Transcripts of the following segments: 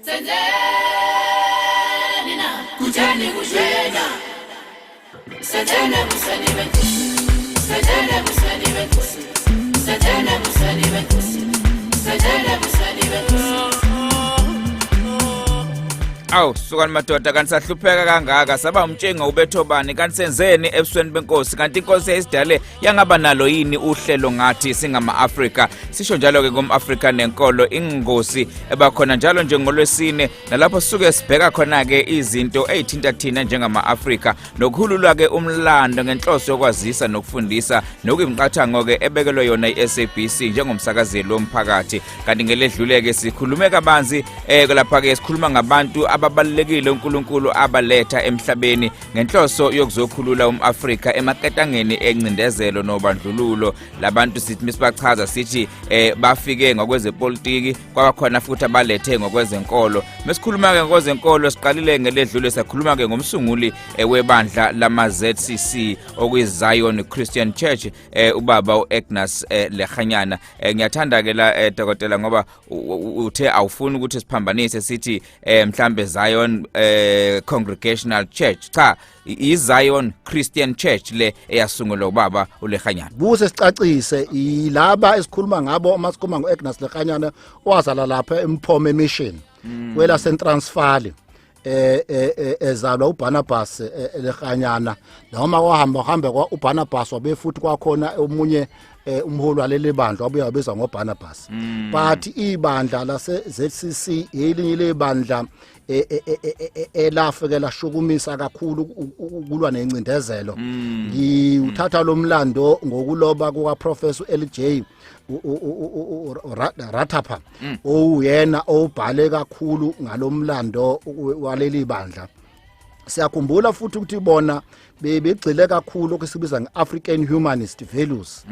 Senzeni na kutheni kushena Senzene buseni benkosi Senzene buseni benkosi Senzene buseni benkosi Senzene buseni benkosi. Awu sukani madoda, kanti sahlupheka kangaka, saba umtshingo ubethobani, kanti senzeni ebusweni benkosi? Kanti inkosi yayisidale yangaba nalo yini uhlelo ngathi singama-Afrika? Sisho njalo-ke ngom-Afrika nenkolo, ingosi ebakhona njalo nje ngolwesine, nalapho sisuke sibheka khona-ke izinto ey'thinta thina njengama-Afrika nokuhululwa-ke umlando ngenhloso yokwazisa nokufundisa nokuyimiqathango-ke ebekelwe yona i-SABC njengomsakazeli womphakathi. Kanti ngeledlule-ke sikhulume kabanzi lapha-ke sikhuluma ngabantu ababalulekile uNkulunkulu abaletha emhlabeni ngenhloso yokuzokhulula um-Afrika emaketangeni encindezelo nobandlululo. Labantu sithi misibachaza sithi bafike ngokwezepolitiki, kwabakhona futhi abalethe ngokwezenkolo. Mesikhuluma-ke ngokwezenkolo, siqalile ngeledlule sakhuluma-ke ngomsunguli webandla lama-ZCC, okuyi-Zion Christian Church, ubaba u-Agnes Lekganyana. Ngiyathanda-ke la, dokotela, ngoba uthe awufuni ukuthi siphambanise sithi mhlambe Zion Congregational Church. Cha, i-Zion Christian Church le eyasungulwa ubaba uLekganyana. Buse sicacise, ilaba esikhuluma ngabo uma sikhuluma ngo-Agnes Lekganyana, owazala lapha eMphome Mission kwela Transvaal, ezalwa uBarnabas Lekganyana, noma kwahamba uhambe kwa uBarnabas wabe futhi kwakhona omunye umholi waleli bandla wabuye wabizwa ngoBarnabas. But ibandla lase ZCC elinye lebandla elafike lashukumisa kakhulu ukulwa nencindezelo. Ngiuthatha lo mlando ngokuloba kuka Professor LJ Rathapa, owuyena owubhale kakhulu ngalomlando waleli bandla. Siyakhumbula futhi ukuthi bona bebegxile kakhulu okusibiza nge-African humanist values,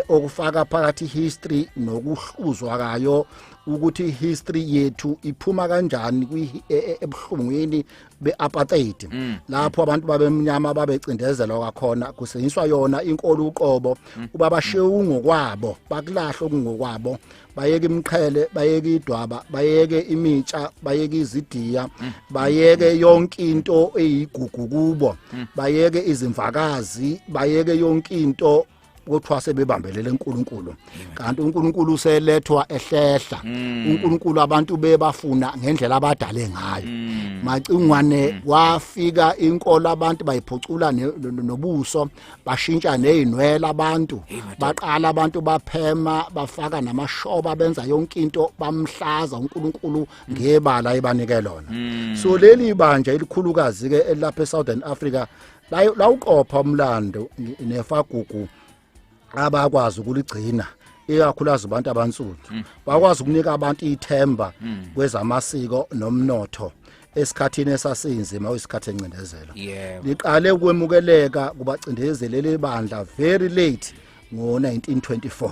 okufaka phakathi history nokuhluzwa kayo, ukuthi history yethu iphuma kanjani ebuhlungwini be-apartheid, lapho abantu babemnyama babecindezelwa kakhona, kusetshenziswa yona inkolo uqobo uba bashiye ungokwabo, bakulahla okungokwabo, bayeke imiqhele, bayeke idwaba, bayeke imitsha, bayeke izidiya, bayeke yonke into eyigugu kubo, bayeke izimvakazi, bayeke yonke into, kuthiwa sebebambelele uNkulunkulu, kanti uNkulunkulu uselethwa ehlehla. uNkulunkulu abantu bebafuna ngendlela abadale ngayo. Macingwane, wafika inkolo, abantu bayiphucula nobuso, bashintsha nezinwele abantu, baqala abantu baphema, bafaka namashoba, benza yonke into, bamhlaza uNkulunkulu ngebala ebanike lona. So leli bandla elikhulukazi ke elapha eSouthern Africa lawuqopha umlando nefagugu abakwazi ukuligcina, ikakhulukazi abantu abansundu, bakwazi ukunika abantu ithemba kwezamasiko nomnotho esikhathini esasinzima, isikhathi encindezelo. Liqale ukwemukeleka kubacindezeli leli bandla very late ngo1924,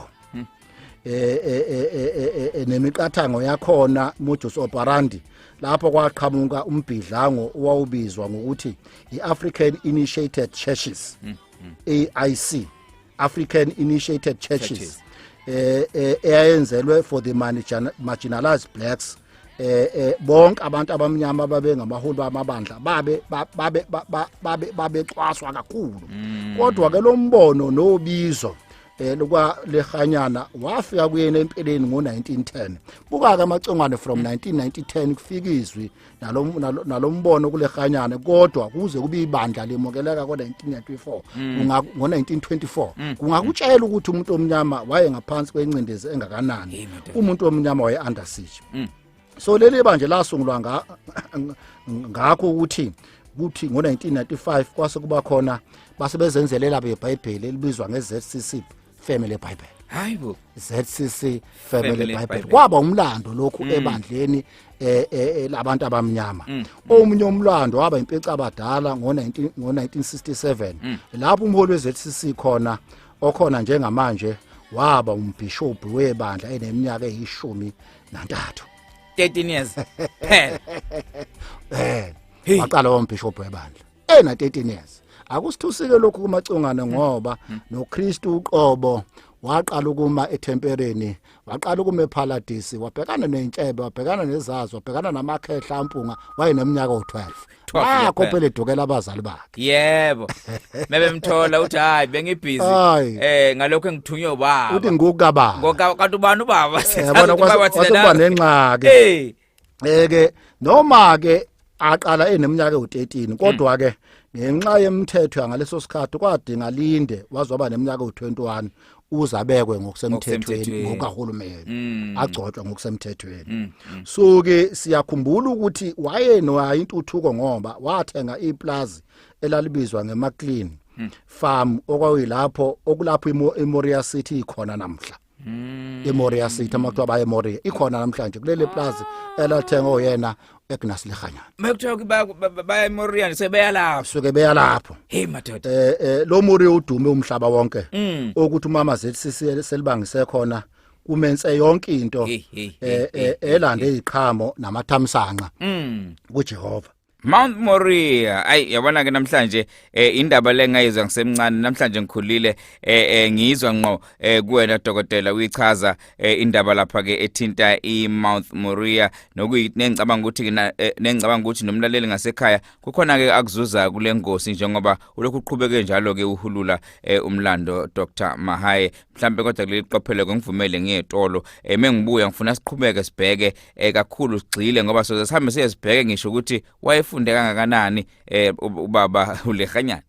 nemiqathango yakhona, modus operandi, lapho kwaqhamuka umbhidlango owawubizwa ngokuthi iAfrican Initiated Churches, AIC, African Initiated Churches, Churches. Eyayenzelwe for the marginalized blacks, bonke abantu abamnyama babe ngamaholi bamabandla, babe babe babe babecwaswa kakhulu. Kodwa ke lo mbono nobizo lokwa Lekganyana wafika kuyena empeleni ngo1910. Buka ke amacongwane, from 1910 kufika izwi nalombono kuLekganyana, kodwa kuze kube ibandla lemukeleka ngo1994, ngo1924, kungakutshela ukuthi umuntu omnyama waye ngaphansi kwencindezi engakanani. Hey, madoda. Umuntu omnyama waye under siege. So leli bandla lasungulwa ngakho ukuthi kuthi ngo1995 kwase kuba khona base bezenzelela beBhayibheli elibizwa ngeZCC Family Bible. Hayibo. ZCC Family Family Bible. Bible. Kwaba umlando lokhu ebandleni labantu abamnyama. Omunye umlando waba impeci abadala ngo19 ngo1967, lapho umholi weZCC khona okhona njengamanje waba umbhishobhi webandla eneminyaka eyi-13. 13 years phela. Hey. Waqala wombhishobhi webandla ena 13 years. Akusithusike lokhu kumacungane, ngoba noKristu uqobo Waqala ukuma ethempereni, waqala ukuma eParadise, wabhekana nentshebe, wabhekana nezazi, wabhekana namakhehla ampunga, wayeneminyaka o12. 12. Nakho phela edukela abazali bakhe. Yebo, mebemthola uthi hayi, bengibhizi Hayi. Ngalokho engithunywe ubaba. Uthi ngukababa. Ngoka kanti ubani ubaba? Yabona, kwase kuba nengxaki. Eke noma ke aqala eneminyaka ewu13, kodwa ke ngenxa yemithetho yangaleso sikhathi kwadinga linde wazoba neminyaka ewu21 uzabekwe ngokusemthethweni. Ngokusemthethweni. Ngokahulumeni, agcotshwa ngokusemthethweni. So ke siyakhumbula ukuthi wayenoya intuthuko ngoba wathenga iplazi elalibizwa ngeMaclean Farm, okwakuyilapho okulapho iMoria City ikhona namhla. IMoria City, amakuthiwa baye eMoria, ikhona namhlanje kuleli plaza elathenga oyena Agnes Lekganyane. Mekuthiwa baya eMoria, sebeya lapho. Suke beya lapho. Hey madoda. Lo Moria udume umhlaba wonke, ukuthi umama ZCC selibangise khona kumense yonke into. Hey, hey, hey, Elande iziqhamo namathamsanqa kuJehova. Mount Moria, ay yabona ke namhlanje indaba lengayizwa ngisemncane, namhlanje ngikhulile ngiyizwa ngqo kuwena dokotela uyichaza indaba lapha ke ethinta iMount Moria, nokuyinengicabanga ukuthi nengicabanga ukuthi nomlaleli ngasekhaya kukhona ke akuzuza kule ngosi, njengoba ulokhu uqhubeke njalo ke uhulula umlando, Dr Mahaye. Mhlambe kodwa kuleli qophelo ngivumele ngiyetolo, mengibuya ngifuna siqhubeke sibheke kakhulu, sigxile, ngoba soze sihambe siye sibheke ngisho ukuthi wayefunde kangakanani ubaba uLekganyane.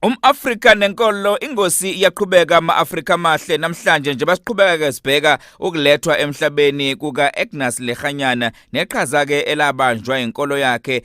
Umafrika nenkolo, ingosi iyaqhubeka ama-Afrika amahle. Namhlanje nje basiqhubeka ke sibheka ukulethwa emhlabeni kuka Agnes Lekganyane neqhaza ke elabanjwa inkolo yakhe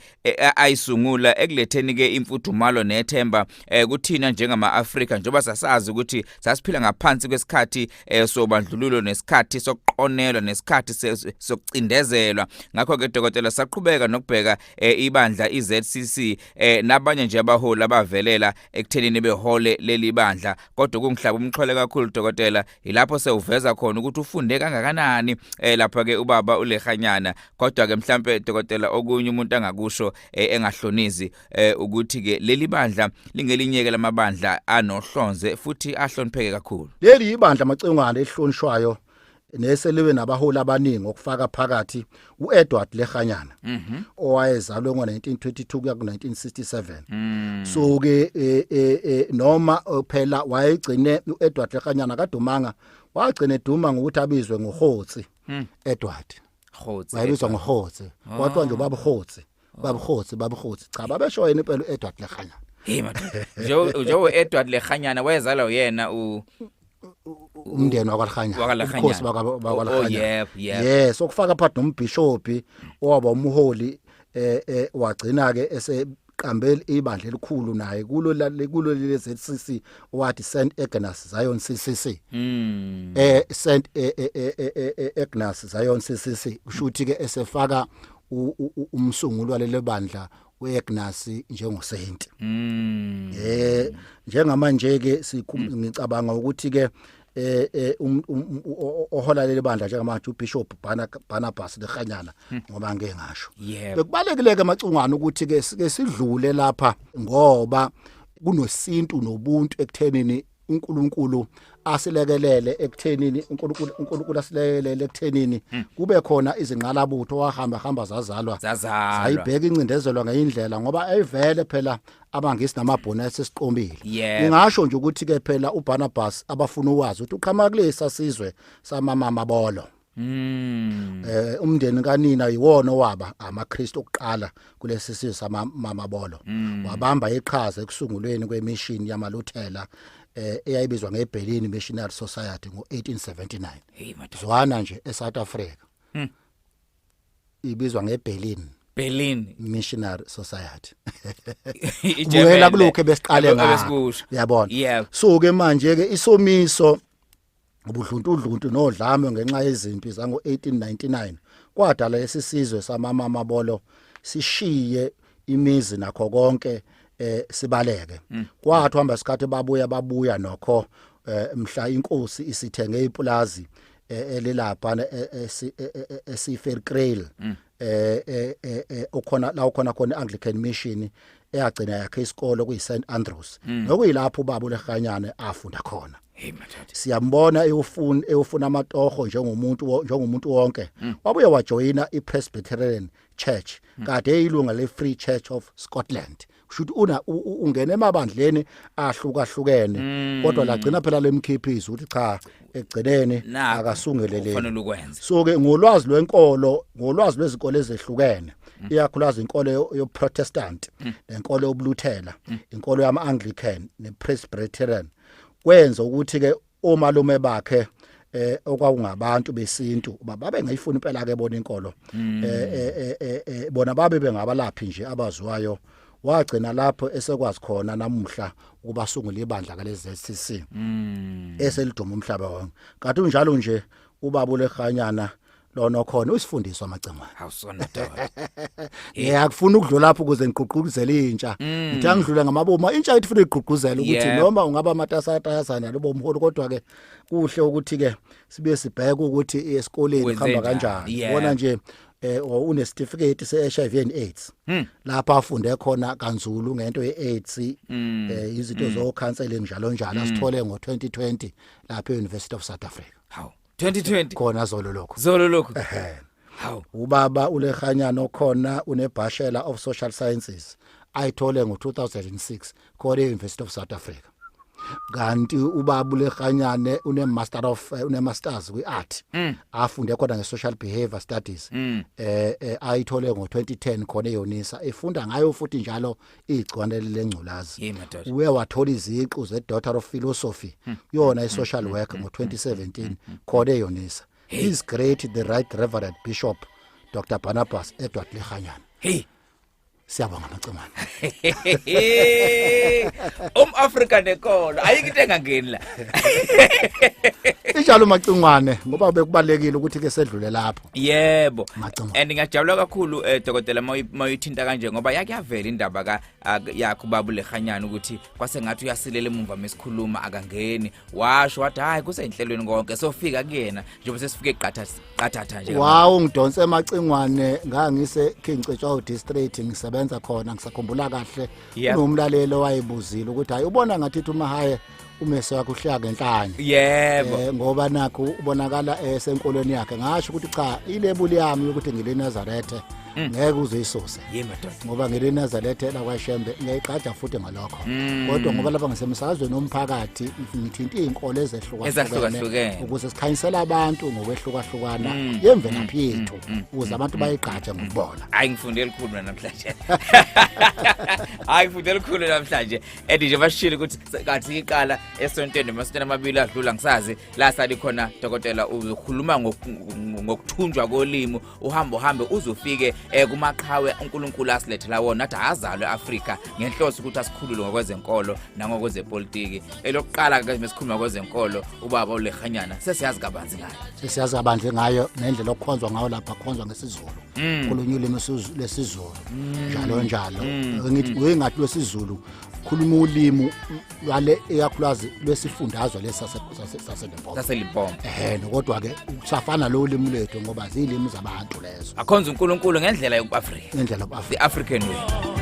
ayisungula ekuletheni ke imfudumalo nethemba kuthina njengama-Afrika, njengoba sasazi ukuthi sasiphila ngaphansi kwesikhathi sobandlululo nesikhathi sokuqonelwa nesikhathi sokucindezelwa. Ngakho ke dokotela, saqhubeka nokubheka ibandla iZCC nabanye nje abaholi abavelela ekuthenini behole leli bandla, kodwa kungihlaba umxhwele kakhulu dokotela ilapho sewuveza khona ukuthi ufunde kangakanani lapha ke ubaba uLekganyane. Kodwa ke mhlambe dokotela, okunye umuntu angakusho engahlonizi ukuthi ke leli bandla lingelinyeke lamabandla anohlonze futhi ahlonipheke kakhulu. Leli ibandla amacingwane elihlonishwayo neseliwe nabaholi abaningi, okufaka phakathi uEdward Lekganyane owayezalwe ngo1922 kuya ku1967. So ke noma phela wayegcine uEdward Lekganyane kadumanga, wagcina eduma ngokuthi abizwe ngoHotsi Edward. Khotsi. Wayebizwa ngoHotsi, kwathiwa nje ubaba Hotsi, baba Hotsi, baba Hotsi. Cha, babesho yena impela uEdward Lekganyane. Hey madoda, nje uEdward Lekganyane wayezalwa uyena u Umndeni wakwaLekganyane. WakwaLekganyane. Ubukhosi bakwaLekganyane. Oh, yep, yep. Yes, okufaka phakathi nombhishobhi owaba umholi, wagcina ke eseqambela ibandla elikhulu naye kulo le ZCC, wathi St Agnes Zion CCC. St Agnes Zion CCC, kusho ukuthi ke esefaka umsunguli walele bandla uAgnes njengosaint. Njengamanje ke ngicabanga ukuthi ke ohola leli bandla njengamanje uBishop Barnabas Lekganyane, ngoba ngeke ngasho. Bekubalekile ke amacungwane ukuthi ke sike sidlule lapha, ngoba kunosintu nobuntu ekuthenini uNkulunkulu asilekelele, ekuthenini uNkulunkulu asilekelele ekuthenini kube khona izinqalabutho wahamba hamba zazalwa. Zazalwa. Ayibheka incindezelwa ngeyindlela, ngoba ayivele phela abangisi namabhona esesiqombile. Ngingasho nje ukuthi ke phela uBarnabas, abafuna ukwazi ukuthi uqhamuka kulesa sizwe samamamabolo. Umndeni kanina yiwona owaba amaKristu okuqala kulesi sizwe samamabolo. Wabamba iqhaza ekusungulweni kwemission yamaLuthela eyayibizwa ngeBerlin Missionary Society ngo1879. Hey madoda. Zwana nje, eSouth Africa ibizwa ngeBerlin Berlin Missionary Society. iGerman. Buyela kulokho ebesiqale ngakho. Ebesikusho. Uyabona? Yeah. So ke manje ke isomiso, ubudluntudluntu nodlame ngenxa yezimpi zango1899 kwadala lesi sizwe samamamabolo sishiye imizi nakho konke, sibaleke. Kwathi hamba isikhathi babuya nokho, mhla inkosi isithenge ipulazi. Elilapha esiFerkrail, okhona la ukhona khona iAnglican Mission eyagcina yakhe isikolo kuyi St Andrews, nokuyilapho ubaba uLekganyane afunda khona. Hey madoda. Siyambona ewufuna amatoho njengomuntu wonke. Wabuye wajoyina iPresbyterian Church, kade eyilunga leFree Church of Scotland. Kusho ukuthi una ungena emabandleni ahlukahlukene, kodwa lagcina phela lemkhiphizo ukuthi cha, ekugcineni Nakho akasungeleleni. Kufanele ukwenze. So ke ngolwazi lwenkolo, ngolwazi lwezikole ezehlukene, iyakhulaza inkolo yoProtestant nenkolo yobuLuthela, inkolo yama-Anglican nePresbyterian, kwenza ukuthi ke omalume bakhe okwakungabantu besintu babe ngayifuni impela ke bona inkolo, bona babe bengabalaphi nje abaziwayo. Wagcina lapho esekwazi khona namuhla ukuba sungula ibandla kale ZCC eseliduma umhlaba wonke. Kanti unjalo nje ubaba uLekganyana lona khona usifundiswa, Macingwane. Awusona doda. Ngiyakufuna ukudlula lapho ukuze ngiqhuqhuzele intsha. Ngithi angidlule ngamabomu, intsha ithi ifuna igqugquzela ukuthi noma ungaba amatasatasa lobo umholi, kodwa ke kuhle ukuthi ke sibe sibheke ukuthi esikoleni Wenze kuhamba njani. kanjani. Bona nje une certificate se HIV and AIDS lapha afunde khona kanzulu ngento ye AIDS, izinto zo counseling, njalo njalo, asithole ngo2020 lapha eUniversity of South Africa. Hawu, 2020? Khona zolo lokho. Zolo lokho. Ehhe. Hawu. Ubaba uLekganyane okhona une Bachelor of Social Sciences ayithole ngo2006 khona eUniversity of South Africa. Kanti ubaba uLekganyane une masters kwi-art afunde khona nge-social behavior studies, ayithole ngo2010 khona eUnisa, efunda ngayo futhi njalo igciwane lengculazi. Hey madoda. Uye wathola iziqu ze-Doctor of Philosophy yona i-social work ngo-2017 khona eUnisa. His Great the Right Reverend Bishop Dr Barnabas Edward Lekganyane. Hey. Siyabonga, Macingwane. UmAfrika nenkolo, ayikho into engangeni la. Injalo, Macingwane, ngoba bekubalekile ukuthi ke sedlule lapho. Macingwane. And ngiyajabula kakhulu, dokotela, mayithinta kanje, ngoba yake yavela indaba ka yakho ubaba uLekganyane ukuthi kwase ngathi uyasilela emumva mesikhuluma, akangeni. Washo wathi hayi, kuseyinhlelweni konke, sofika kuyena njengoba sesifike qatha qathatha nje. Wawu, ngidonse, Macingwane. Ngangise King Cetshwayo District ngisebenza khona, ngisakhumbula kahle. Kunomlalelo wayebuzile ukuthi hayi, ubona ngathi uthi uMahaye umese wakhe uhleka ngenhlanye. Ngoba nakho ubonakala esenkolweni yakhe. Ngasho ukuthi cha, ilebuli yami yokuthi ngile Nazareth ngeke uzuyisuse. Ye madoda. Ngoba ngile Nazareth la kwaShembe, ngiyayiqaja futhi ngalokho. Kodwa ngoba lapha ngisemsakazweni omphakathi ngithinta izinkolo ezehlukahlukene Ezahlukahlukene. ukuze sikhanyisele abantu ngokwehlukahlukana yemvelaphi yethu, ukuze abantu bayiqaje ngokubona. Hayi, ngifunde elikhulu mina namhlanje. Hayi, ngifunde elikhulu namhlanje. And nje bashilo ukuthi kathi iqala esontweni, emasontweni amabili adlula, ngisazi la sali khona, dokotela, uzokhuluma ngokuthunjwa kolimi, uhambe uhambe uze ufike kumaqhawe uNkulunkulu asilethela wona, athi azalwe eAfrika ngenhloso ukuthi asikhulule ngokwezenkolo nangokwezepolitiki. Elokuqala ke mesikhuluma kwezenkolo, ubaba uLekganyana, sesiyazi kabanzi ngayo. Sesiyazi kabanzi ngayo nendlela okukhonzwa ngayo lapha, khonzwa ngesiZulu, khulunywa ulimi lesiZulu, njalo njalo. Ngithi uyingathi lwesiZulu, khuluma ulimi lwale ikakhulukazi lwesifundazwe lesi saseLimpopo. SaseLimpopo. Ehhe, kodwa ke kusafana lo ulimi lethu ngoba zilimi zabantu lezo. Akhonza uNkulunkulu ngendlela yokuAfrika. Ngendlela The yobu-Afrika. African way.